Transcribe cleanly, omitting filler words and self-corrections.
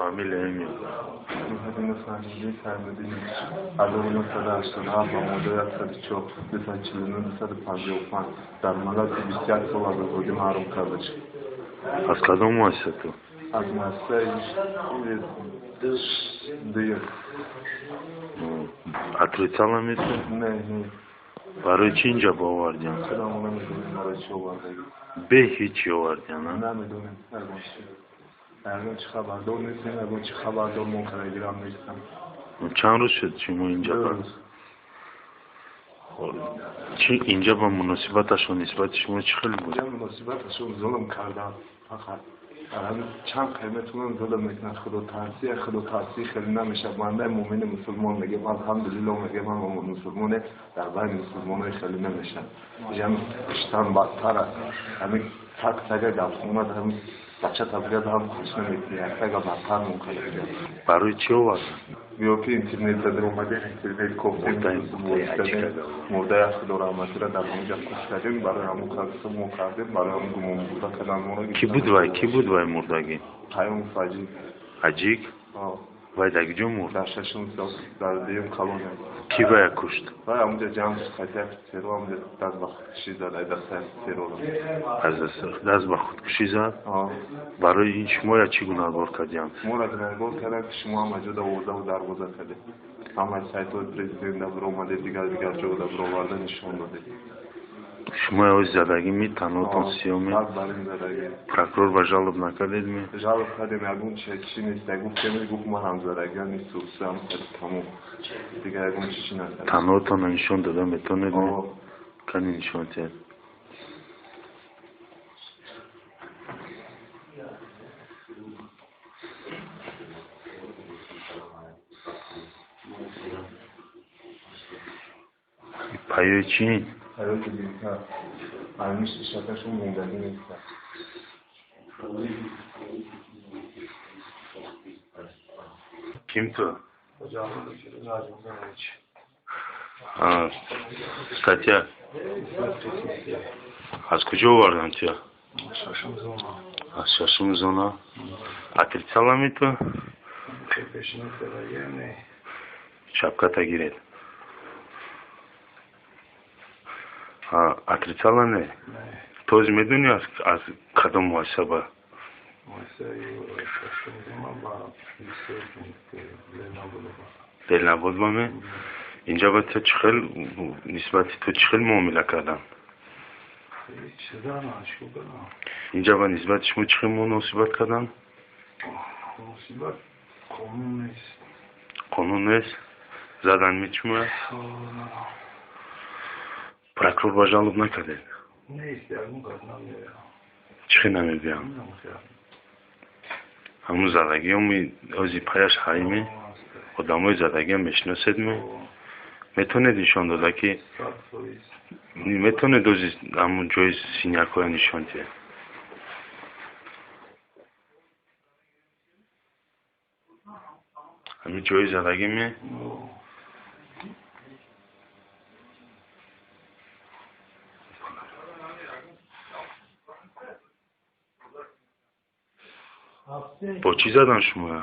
Фамилия, имя. 952 Саймудинович, 1987 ба моддаи 104, 249, 255 дар муддати 21 сол аз озодӣ маҳрум карда шуд. Аз кадом муассиса ту? Аз муассисаи дуюм. Отрицала ми ту? Не, не. Барои чӣ инҷа ба овардиям? Худам намедонем, барои чӣ овардагӣ. Бе ҳеҷ чӣ овардиям, а? Намедонем, ягон чӣ. Ягон чӣ хабардор нестем, ягон чӣ хабардор мо карагирам нестам. Чанд рӯз шуд шумо инҷа? Ду рӯз. Чӣ инҷа ба муносибаташон нисбати шумо чӣ хел буд? Инҷа муносибаташон зулм кардан фақат. Дар ҳамин чанд қайметунам зулм мекунанд. Худотарсия, худотарсӣ хеле намешавад. Бандаи муъмини мусулмон мегӯям, алҳамдулилло мегӯям, ман мусулмоне, дар байни мусулмонои хеле намешавад. Инҷа куштан бадтар аст. Ҳамин так сага гапхона, ҳамин бача табиат ҳам хуш намекунӣ, як сага бадтар мумкин. Барои чӣ овардан? Гӯё ки интернет зада омадем, интернет кофтем, мурдаи аз худо раҳматиро дар ҳамон ҷо куштадем, барои ҳамон касо мо кардем, барои ҳамон гумон бурда кардан моро. Кӣ буд вай? Кӣ буд вай мурдагӣ? Қаюмов Аҷиб. Аҷик? Вай дар куҷо мурд? Дар шашум, дар дуюм колония. Кӣ вая кушт? Вай ҳамонҷа ҷамъ шуд, хати офицеро ҳамонҷа даст ба худкушӣ зад, ай дасти офицероро. Аз даст ба худкушӣ зад? Барои ин шумоя чӣ гунаҳгор кардиям? Моро гунаҳгор карданд, ки шумо ҳама ҷода овозаву дарвоза кардед. Ҳамаи сайтҳои президента биромадед, дигар дигар ҷода бироварда нишон додед. Шумо ози задагӣ ми, танотон сиёми? Сад бар ин задагӣ. Прокурор ба жалоб накардед ми? Жалоб кардем, ягон чи нест, гуфтем, гуфт ман ҳам задагиам нест, сам тамом. Дигар ягон чи накардем. Танотонро нишон дода метавонед ми? Кани нишон диҳед. Паёи чӣ? Паёи дубинка. Ҳамиш ишакашон мондагӣ нест. Ким ту? Статья. Аз куҷо овардан туя? Аз шашум зона. Отрицала ми ту? Шапката гиред. Отрицала не? Ту ози медонӣ аз кадом муассиса ба? Ленабод ба ме? Инҷа ба ту чӣ хел нисбати ту чӣ хел муомила кардан? Инҷа ба нисбати шумо чӣ хел муносибат кардан? Қонун нест? Задан ми шумоя? Прокурор ба жалоб накардед? Чӣ хел намебиям? Ҳамун задагиём ози паяш ҳайме? Одамои задагиам мешиносед ме? Метавонед нишон дода ки метавонед ози ҳамун ҷои синякҳоя нишон диҳед? Ҳамин ҷои задагӣ ме? Бо чӣ задан шумоя?